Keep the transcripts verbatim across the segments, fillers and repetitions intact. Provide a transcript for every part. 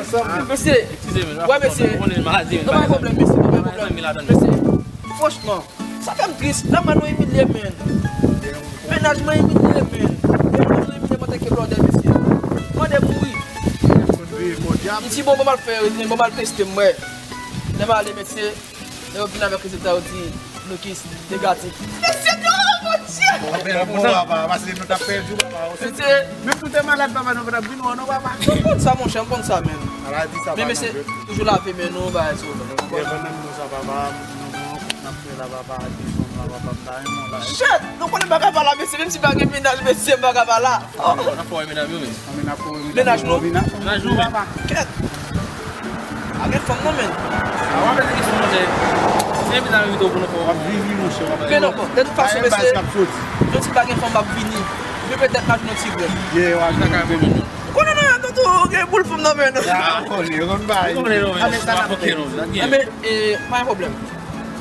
Mesye, wè mesye, nou pa gen pwoblèm mesye, nou pa gen pwoblèm. Mesye, franchman, sa fè m tris, la mwen nou imilye men. Mennaj mwen imilye men. Mennaj mwen imilye m antanke blòdè mesye. Mande mouri. M di bon, bon m al fè, bon m al teste m wè. Lè m ale mesye, lè yo vin avèk rezilta yo di Noukis negatif. Mesye, non, Bondye! Bon, papa, pase nou t ap pèdi w, papa. Mesye, menm si w te malad, papa, nou pa t ap vin wè w non, papa. M konn sa, monchè, m konn sa menm. Maladi sa pa nan jwèt. Men mesye, toujou lave men nou, bagay sa yo. Leve nan nou sa, papa, nou bon, n ap fè la, papa, di fanm la, papa, m ta renmen w la. Shit! Nou konnen bagay pa la, mesye, menm si pa gen mennaj, mesye, bagay pa la. N ap fè w mennaj yo, men. Mennaj nou? Mennaj nou, papa. Kèt. A gen fanm nan, men. A w ap mete kesyon, monchè. Se envite a envite w pou nou fè w. W ap vivi, monchè, w ap vivi. Men non, bon, de tout fason, mesye, menm si pa gen fanm, m ap vini. Men petèt m ap jwenn yon ti grenn. Yeah, w ap vini. Ou konnen non, tonton, gen boul fanm nan, men. Ah, konnen, yo konn bay. Yo konnen non, men. Ah, men sa n ap fè. Ah, men, e, pa gen pwoblèm.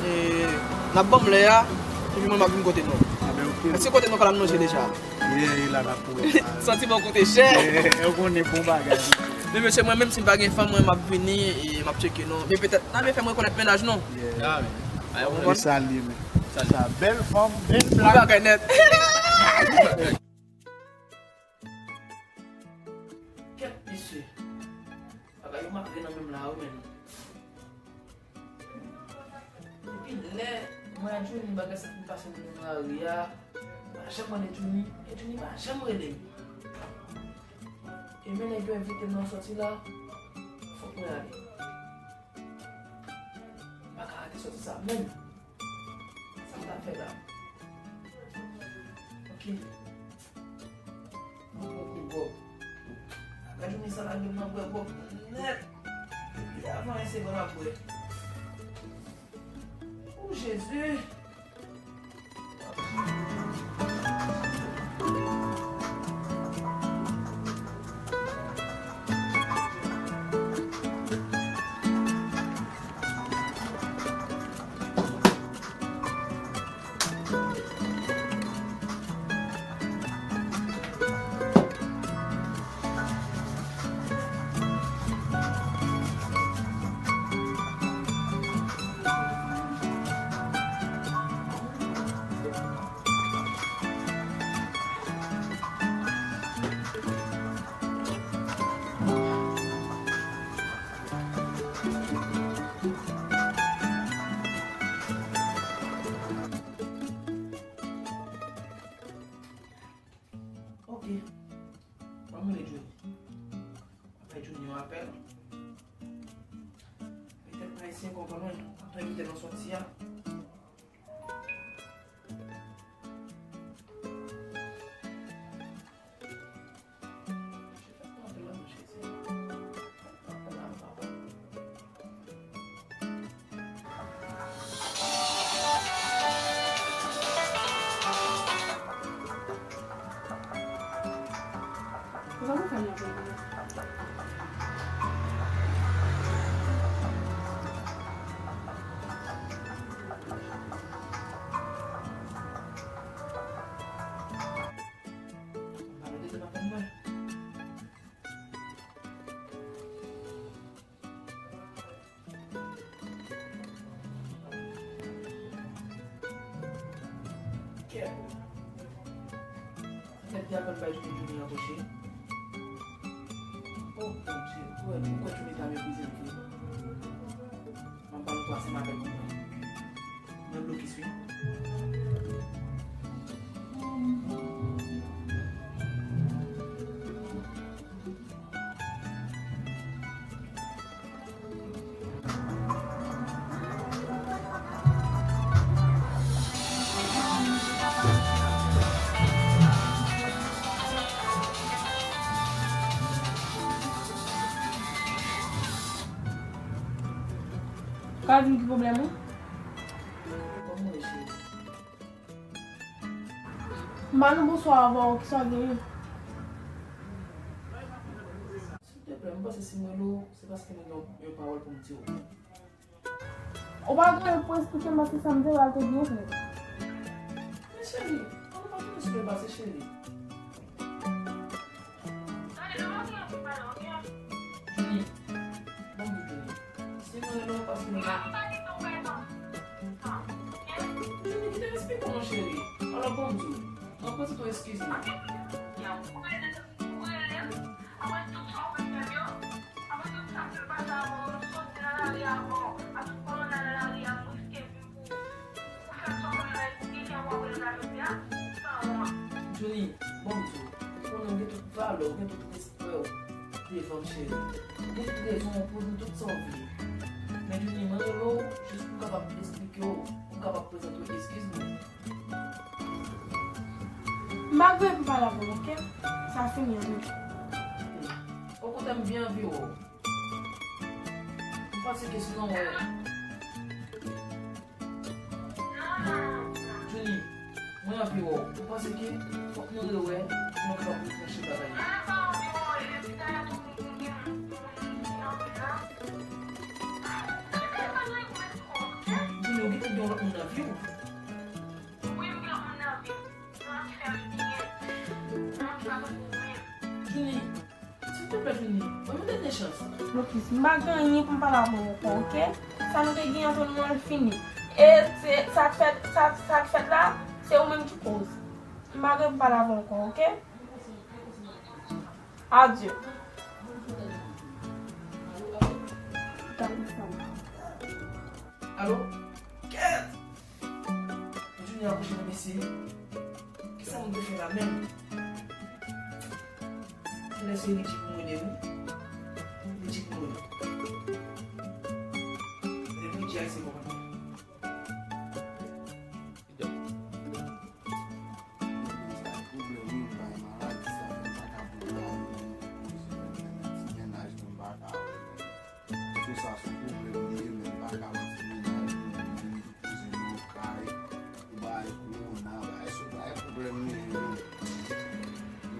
E, n ap ban m lè a, epi mwen m ap vin kote nou. Ah, ben, ok. Èske kote nou ka la m lonje deja? Yeah, e la n ap pran. Santiman koute chè. Yeah, ou konnen bon bagay. Men mesye, mwen menm si m pa gen fanm, mwen m ap vini e m ap tcheke nou. Men petèt n a byen fè m rekonèt mennaj nou. Yeah. Ou konprann? E sa l ye, men. Sa bèl fanm, bèl blak. Bon bagay nèt. Kèt mesye. Bagay yo mare nan menm la wi, men. Depi lè mwen ak Johnny bagay sa fin pase nan lari a, m pa janm rele Johnny, e Johnny pa janm rele m. E men nèg yo envite m nan sòti la, fòk mwen ale. M pa ka rate sòti sa menm. Sa m ta fè la? Ok. Mwen pran kou gwòg. Gad jounen sa lage m nan bwè gwòg nèt. Depi avan en segonn ap bwè. O Jezi! Ok. Ban m rele Johnny. Apre Johnny yon apèl. Petèt Ayisyen konprann mwen. Apre li te nan sòti a. Kèt. Kèt, te aprann bay Johnny, Johnny rankwoche. O Bondye, ou wè, ou kwè Johnny ta meprize m vre? M ap ba nou twasyèm apèl pou mwen. Mwen blokis wi. Ka di m ki pwoblèm ou? Kòman w ye, cheri? M ba nou bonswa avan w, kisa w genyen? Silteplè, m panse si m rele w, se paske m gen yon, yon pawòl pou m di w. Ou pa gen anyen pou esplike m paske sa m te pral te byen fèt. Men cheri, an nou pa tounen sou byen pase, cheri. Tande, nou pa gen anyen pou pale, oke? Johnny, Paske m pa. Jenny, kite m esplike w non, cheri. Alò, ban m di w. Mwen prezante w eskiz mwen. Jenny, ban m di w. Ou konnen w gen tout valè, w gen tout respè w devan m, cheri. Ou gen tout rezon pou w di m tout sa w vle. Men Jenny, mwen rele w jis pou m kapab esplike w, pou m kapab prezante w eskiz mwen. M pa gen pou pale avè w, oke? Sa fini an menm. Okontrè, m byen anvi wè w. M panse ke si nou wè. Jenny, mwen anvi wè w. M panse ke fòk nou rewè pou nou kapab retranche bagay yo. Jenny, ou gentan gen yon lòt moun nan vi w? Wi, m gen yon moun nan vi m. Yon moun ki fè m byen. Yon moun ki pa konn pou mwen. Jenny, silvouplè, Jenny, ban m yon dènye chans. Lokis, m pa gen anyen pou m pale avè w ankò, oke? Sa nou te gen ant nou an fini. E se sa k fèt, sa, sa k fèt la, se ou menm ki koz. M pa gen pou m pale avè w ankò, oke? Adye. Alo? Kèt! Junior akouche nan mesye. Kisa moun te fè la menm? Kilè se Richie pou mwen de wi. Richie pou mwen. Depi Richie a se konprann. Pwoblèm wi, m bay maladi sa fè m pa ka pran kay mwen, koze mwen nan ti mennaj mwen m pa ka wè. Sou sa sou pwoblèm li ye, men m pa ka wè ti mennaj mwen, mwen li koze nan kay, ou bay kowona, bay sou bay pwoblèm li ye, wi.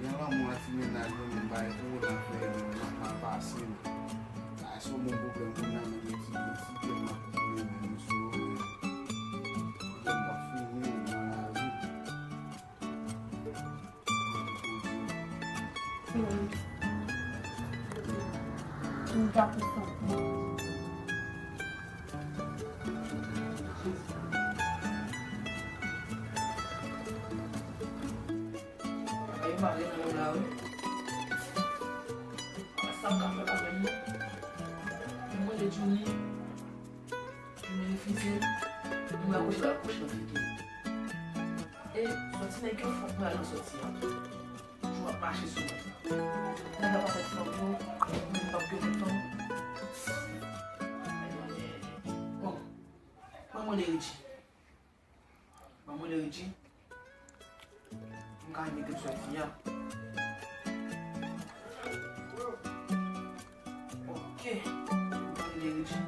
Gen lanmou a ti mennaj mwen, men bay kowona fè mwen mal pase m. Bay sou bon pwoblèm kounye a, men ti, ti pwoblèm ap koule menm sou mwen. Pwoblèm ap fini nan lavi. Ay, mare nan la wi. Sa m ka fè la menm non. Mwen mande Johnny. Johnny refize. Mwen akouche la, akouche nan figi. E sòti nèg yo fòk mwen al nan sòti a. Jou ap mache sou mwen. Nèg ap avèk fanm yo, mwen m p ap gen fanm. Bon, mwen mande Richie. Ban mwen le Richie. M ka mete m sou fi a. Ok. M ka mete Richie.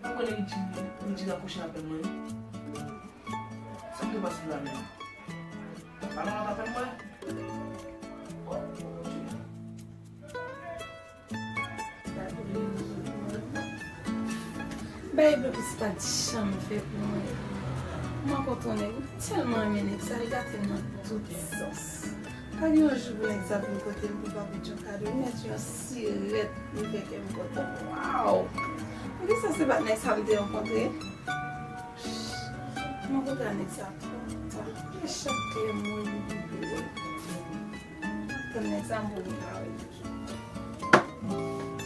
Ban mwen le Richie, Richie raproche apèl mwen. Sa m te pase la menm. Alò, w ap apèl mwen? Bay blokis pa t janm fè pou mwen. Mwen kontan nèg, m tèlman renmen nèg sa, li gate m nan tout sans. Pa gen yon jou pou nèg sa vin kote m pou pa pote yon kado, li mèt yon sirèt, li fè kè m kontan. Waw! Poukisa se pa t nèg sa m te rankontre? Mwen kontan nèg sa twòp ta. E chak klè mwen li vide. Tann nèg sa m pou m kare toujou.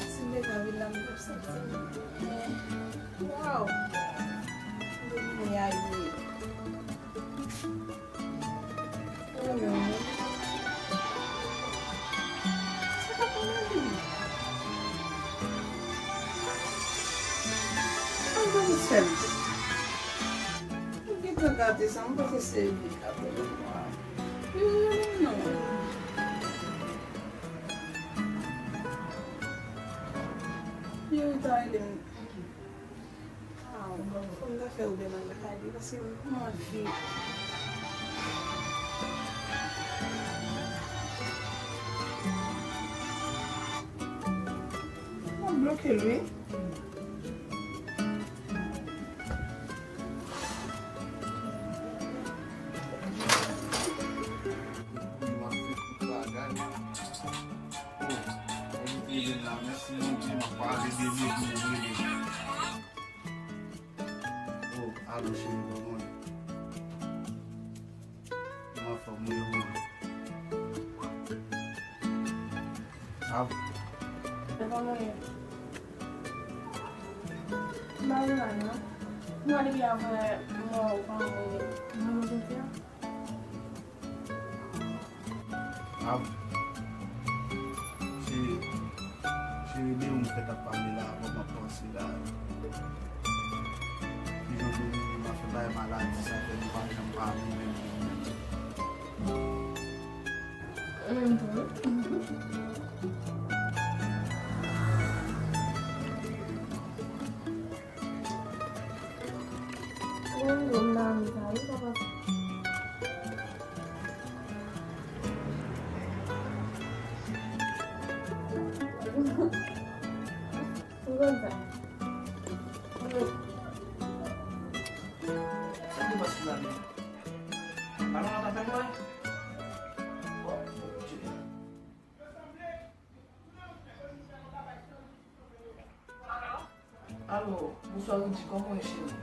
Si m te ka vin la, m t ap santi m byen. Waw! M te vini a ye. Ou renmen w menm? Sa pa konn anvi m. An pa jis fè m. Ou gentan gate sa, m panse se li k ap rele m. Yo rele m non. Yo ta rele m. Aw, fò m ta fè Uber m al lakay li, paske m anvi. M ap bloke l wi. M ap bloke l. Rele pou mwen, rele. Oh, alo, cheri, kòman w ye? Anfòm, wi, mwen. Ap. Se kòman w ye? M pa gen la, non. Mwen, depi apre mò ou pa mwen, mwen, mwen, mwen, Ap, se, se de ou m fèt ap pale la, bon, m ap panse la. Ki jan pou m, m ap fè bay maladi sa fè nou pa janm pale menm, menm, menm. Menm tou. Ou menm nan sa wi, papa. Ou konn sa. Sa ki pase la menm? Alon nan afè mwen. Alo, bonswa Rudy, kòman w ye cheri?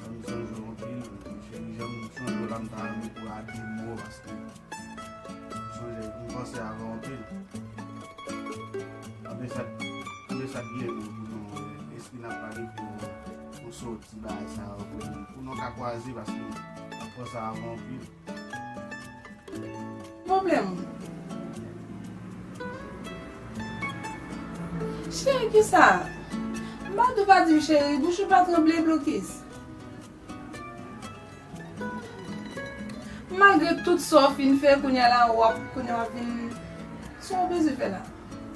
Jan m sonje w anpil, cheri, jan m sonje w la, m ta renmen pou w a de mo, paske m sonje, m panse avè w anpil. Anben sa, anben sa byen bon pou nou, espri n ap planifiye yon, yon sòti bagay sa yo, pou, pou nou ka kwaze, paske m ap panse avè w anpil. Pwoblèm. Cheri, kisa? M pa di w pa di m cheri, bouch ou pa tranble, blokis. Malgre tout sa w fin fè, kounye a la, w ap, kounye a w ap vin, sa w bezwen fè la?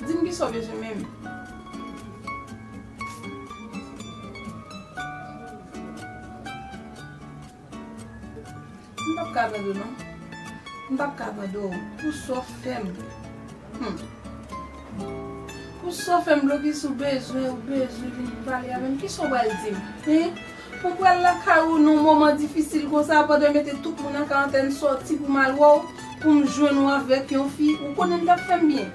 Di m kisa w bezwen menm. M p ap ka tande w non. M p ap ka tande w. Pou sa w fè m. Hmm. Pou sa w fè m, blokis, ou bezwen, ou bezwen vin pale avè m. Kisa w pral di m? Hein? Pou m pral lakay ou nan yon moman difisil konsa, pandan w mete tout moun an karantèn, sòti pou m al wè w, pou m jwenn ou avèk yon fi, ou konnen l t ap fè m byen.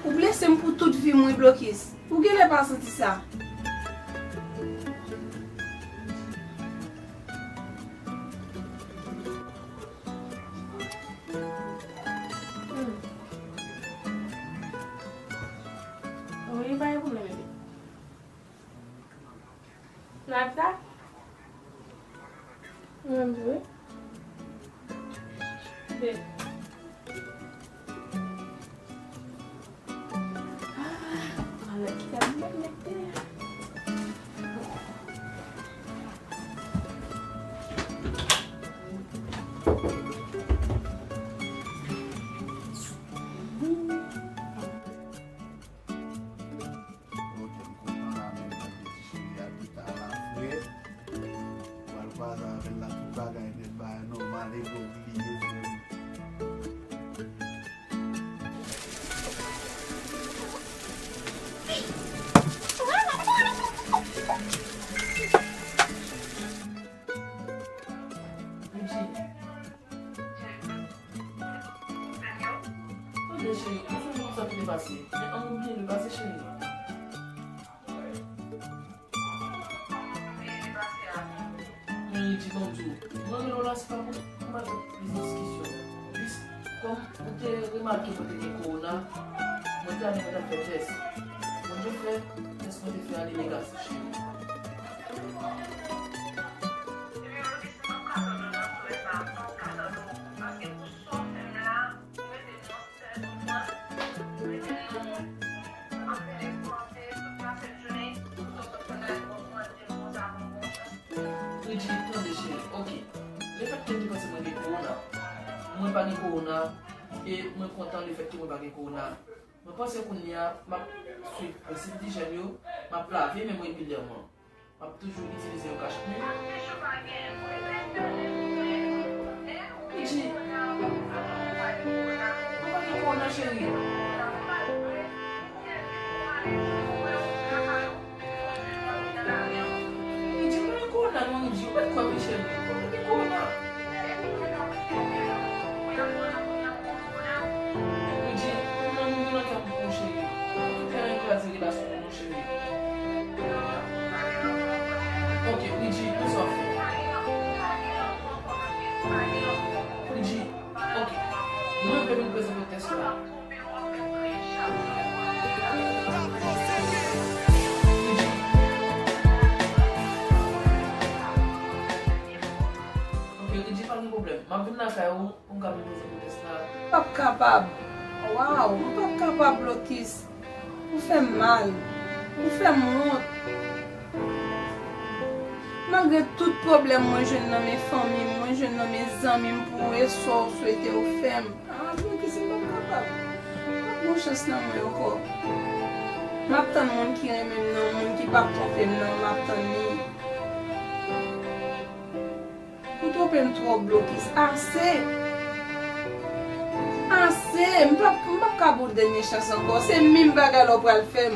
Ou blese m pou tout vi m wi, blokis. Ou genlè pa santi sa. Hmm. Wi, pa gen pwoblèm, bebe. Nata? Mwen menm tou, wi. Bebe. Ok, m kontan la, men mwen gen ti cheri a pita la, frè. Pral kwaze avè l la, tout bagay nèt, bagay nòmal, e bon, bliye, frè m. Tande, cheri, ou sonje konsa ki te pase. Men ann bliye le pase, cheri. Men Rudy, ban m di w, mwen rele w la, se pa pou m pa fè plis diskisyon. Plis, kòm ou te remake mwen te gen kowona, mwen te ale mwen t al fè tès. Bondye fè, tès mwen te fè a, li negatif, cheri. Bridget, tande cheri, ok. Lefètke m te panse mwen gen kowona, mwen pa gen kowona, e mwen kontan lefètke mwen pa gen kowona. Mwen panse kounye a, m ap swiv prensip dijèn yo, m ap lave men mwen regilyèman. M ap toujou itilize yon kachnen. Bridget, mwen pa gen kowona, cheri. Bridget, mwen pa gen kowona, non, Bridget. Ou mèt kwè m, wi, cheri. Mwen pa gen kowona. Ok, Ridji, pa gen pwoblèm. M ap vin lakay ou pou m ka vin poze m tès la. M p ap kapab. Waw, m p ap kapab, Blokis. Ou fè m mal. Ou fè m wont. Malgre tout pwoblèm mwen jwenn nan men fanmi m, mwen jwenn nan men zanmi m pou e sa w swete w fè m. Ah, Blokis, m p ap kapab. Pa pran chans nan mwen ankò. M ap tann moun ki renmen m nan, moun ki p ap twonpe m nan, m ap tann li. Ou twonpe m twòp, Blokis. Ase! Ase! M p ap, m p ap ka ba w dènye chans ankò. Se menm bagay la w pral fè m.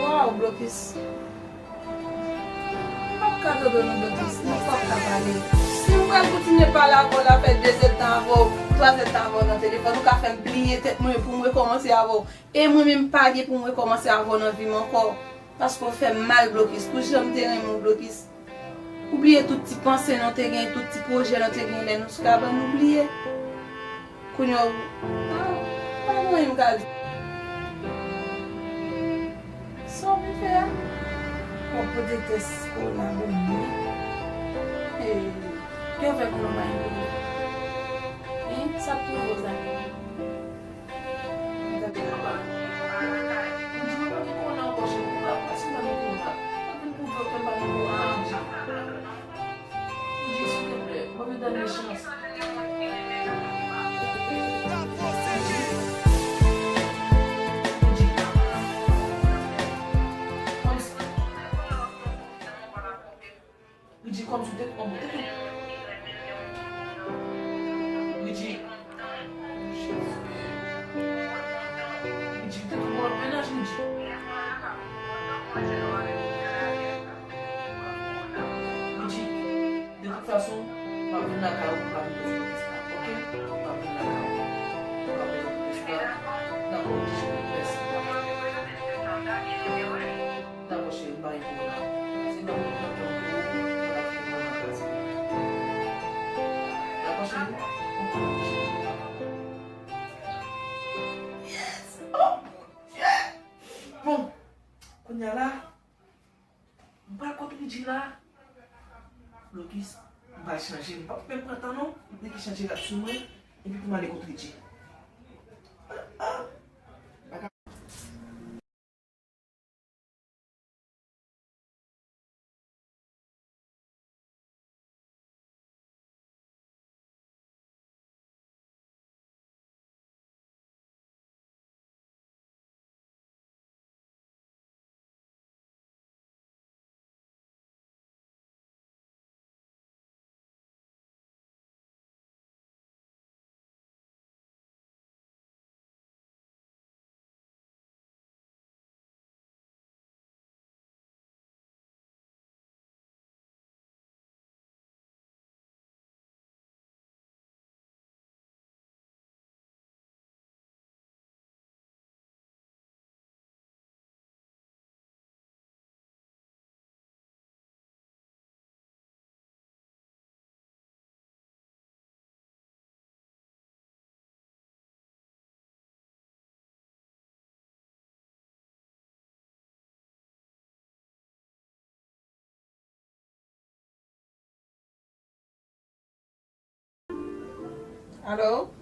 Waw, Blokis. M p ap ka tande w non, Blokis. M p ap ka pale. Si m pral kontinye pale avè w la, fè de zèdtan avè w, twa zèdtan avè w nan telefòn, ou ka fè m bliye tèt mwen pou m rekòmanse avè w. E mwen menm, m pa gen pou m rekòmanse avè w nan vi m ankò. Paske w fè m mal, Blokis. Pou jan m te renmen w, Blokis. Ou bliye tout ti panse nou te gen, tout ti pwojè nou te gen lè nou sou kabann, ou bliye. Kounye a, ou, ah, pa gen anyen m ka di. Sa w vin fè a? W ap pote tès kowona ban mwen. E, ki w fè pou nou bay kote? Hein? Sa k pwouve w sa? Ridji, kòmsi w te twonpe w. Ridji. Ridji, w te twonpe w nan mennaj, Ridji. Ridji, de tout fason, m ap vin lakay ou pou m ka vin poze w tès la, oke? M ap vin lakay ou pou m ka poze w tès la. Dakò, Ridji, cheri, mèsi. Dakò, cheri, m pa gen pwoblèm. Se lè w kontan pou ou, ou la kite mwen nan kaz mwen. Dakò, cheri? Oke, cheri. Yes! Oh, mon Dieu! Bon, kounye a la, m pral kot Ridji la. Blokis, m pral chanje. M p ap menm pran tan non. M te ki chanje rad sou mwen. Epi pou m ale kot Ridji. Ah, ah. Alo?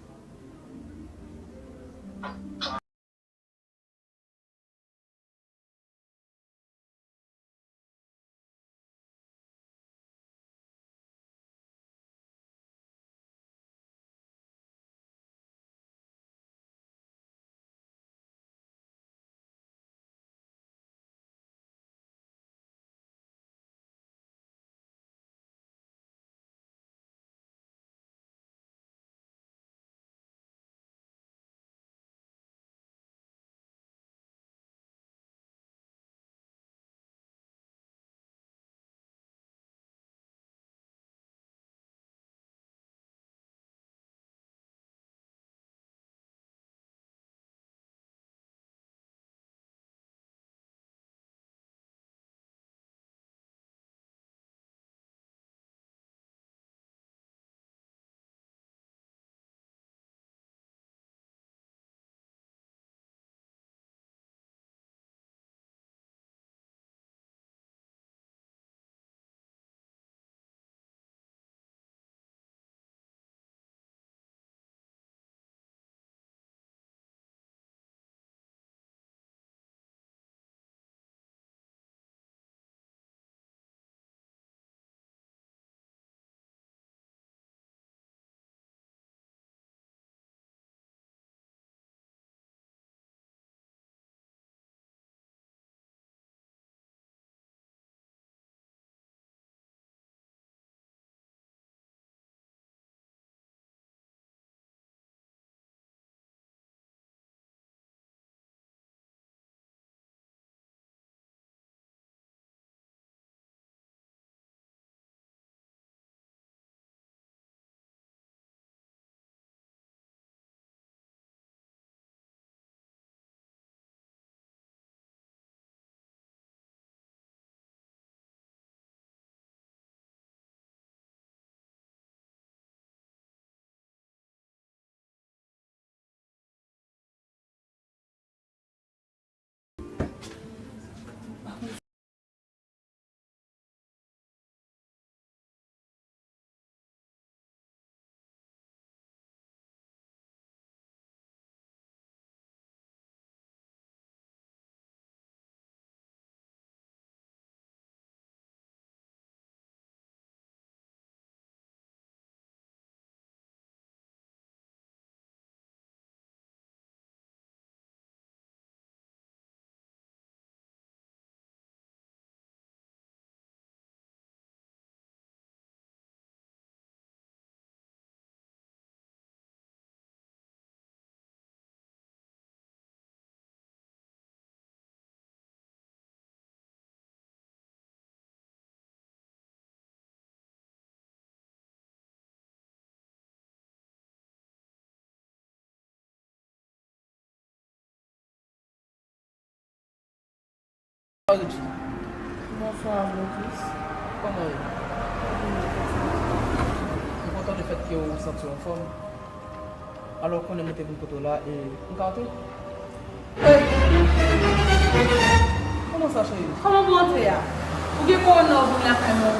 Richie. Bonswa, Moris. Kòman w ye? M kontan de fèt ke w santi w anfòm. Alò, w konnen mwen te vin kote w la e m ka antre? Ey! Kòman sa, cheri? Kòman pou antre a? Ou gen kowona ou vin lakay mwen?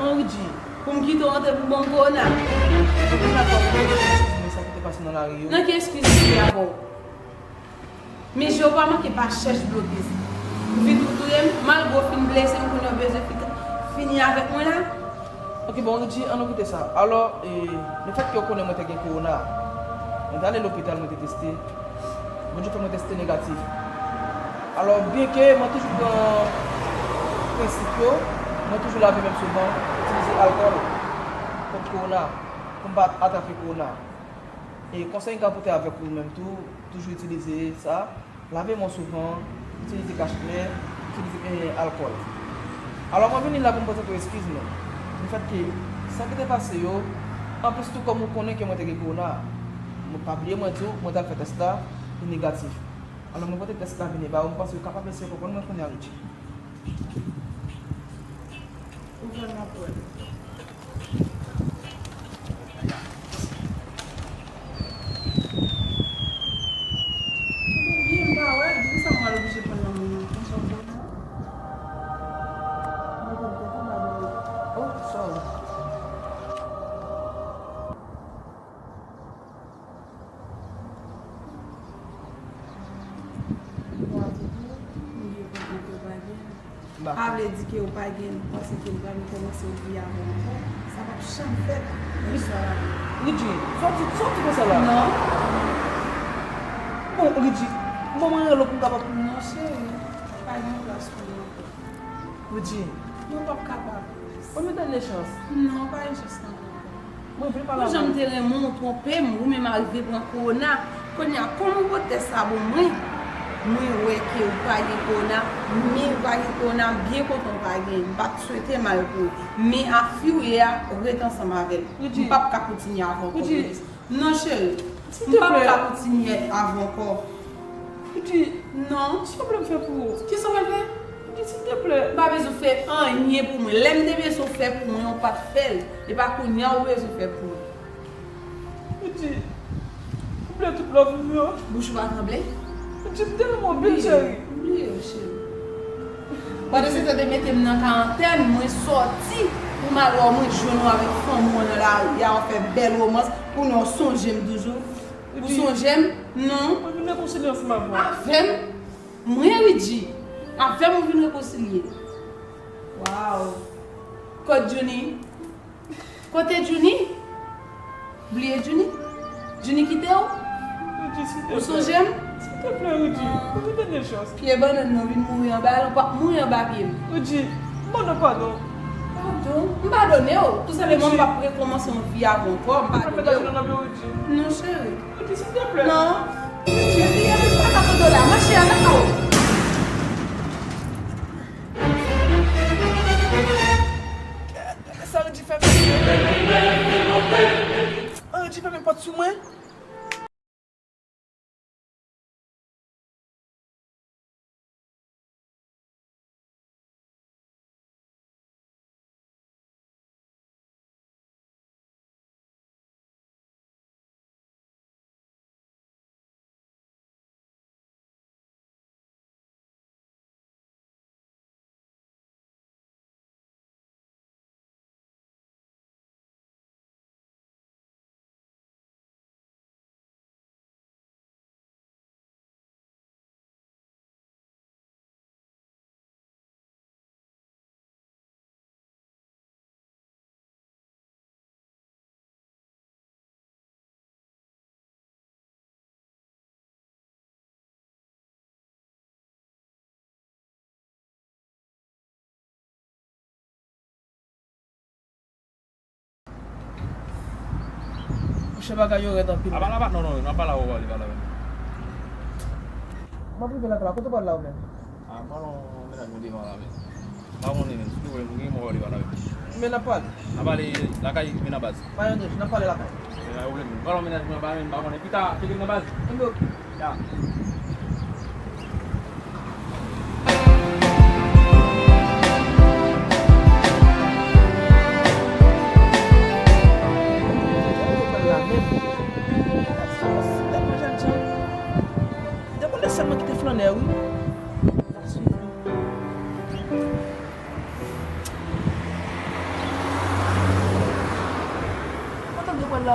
An Richie. Pou m kite w antre pou ban m kowona? Mwen pa konn sa ki te pase nan lari yo. Nan ki eskiz m fè avè w? Men je w pa manke pa chèch bloke. Ou vin pou touye m, malgre w fin blese m, kounye a w bezwen fi-, fini avèk mwen la? Ok, bon, Richie, ann nou kite sa. Alò, e, lefètke w konnen mwen te gen kowona, mwen te ale lopital, mwen te teste. Bondye fè mwen teste negatif. Alò, byenke mwen toujou pran prensip yo, mwen toujou lave men m souvan, itilize alkòl kont kowona, pou m pa atrape kowona. E konsèy m ka pote avèk ou menm tou, toujou itilize sa, lave men w souvan, itilize kach men, itilize, e, alkòl. Alò, mwen vini la pou m prezante w eskiz mwen. Lefètke sa ki te pase yo, anplis tou, kòm ou konnen ke mwen te gen kowona, mwen pa bliye mwen di w, mwen t al fè tès la, li negatif. Alò, mwen pote tès la vini ba ou, m panse ou kapab eseye konprann mwen kounye a, Richie. Ou fè m ap wè. Ebyen, m pa wè, poukisa m pral oblije pran nan men yon konsa pou mwen? Mwen konn tèt anba dòmi. Oh, sorry. Bon, apre tou, m gen konprann ke w pa gen. Pa vle di ke w pa gen, m panse ke m pral rekòmanse yon vi avè w ankò. Sa p ap janm fèt. Bonswa. Ridji, sòti, sòti konsa la. Non. Bon, Ridji, ban mwen rele w pou m kapab. Non, cheri, pa gen plas pou mwen ankò. Ridji. Non, p ap kapab. Ban m yon dènye chans. Non, pa gen chans la ankò. Mwen vle pale avè w. Pou jan m te renmen w twonpe m, ou menm arive pran kowona. Kounye a, kòm ou pote tès la ban mwen, mwen wè ke ou pa gen kowona, men ou pa gen kowona, m byen kontan ou pa gen, m pa t swete mal pou ou. Men a fi w ye a, ret ansanm avè l. M p ap ka kontinye avè w ankò. Non, cheri, m p ap ka kontinye avè w ankò. Ridji, non. Kisa w vle m fè pou ou? Kisa w vle fè? Ridji, silteplè. M pa bezwen fè anyen pou mwen. Lè m te bezwen w fè pou mwen, ou pa t fè l. E pa kounye a ou bezwen fè pou mwen. Ridji, m bliye tout love m yo. Bouch ou pa tranble? Ridji, m te renmen w anpil, cheri. M bliye w, cheri. Pandan se tan, te mete m nan karantèn, mwen sòti pou m al wè w, mwen jwenn ou avèk fanmi w nan lari a, w ap fè bèl womans, kounye a w sonje m toujou. Ou sonje m? Non. Mwen vin rekonsilye ansanm avè w. Avè m? Mwen, Ridji? Avè m ou vin rekonsilye? Waw. Kot Djouni? Kote Djouni? Bliye Djouni? Djouni kite w? Ridji, silteplè. Ou sonje m? Silteplè, Ridji. Ban m yon dènye chans. Pye bannann nan vin mouri anba l, ou p ap mouri anba pye m. Ridji, m mande w padon. Padon? M padone w. Tou senpleman, m p ap rekòmanse yon vi avè w ankò. M padone w. Non, cheri. Ridji, silteplè. Non. Ridji, m pa ka tande w la. Mache, ale pa w. Sa Ridji fè m? An, Ridji fèmen pòt sou mwen. Monchè, bagay yo rèd anpil. Apa la pa, non, non, n ap pale avè w, pale, pale avè m. M ap rive lakay la, kote w pral la ou menm? A, m pral yon mennaj mwen devan la menm. M pa konnen menm, si w vle, nou gen mò li pa la menm. Men n ap pale. N ap pale lakay men nan baz. Pa gen anyen, n ap pale lakay. Men pa gen pwoblèm. M pral yon mennaj mwen anba menm, m pa konnen. Pita, tcheke m nan baz. Enben, ok. Ya.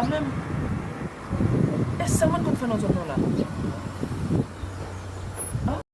Menm, e sèlman konn fè nan zòn nan la.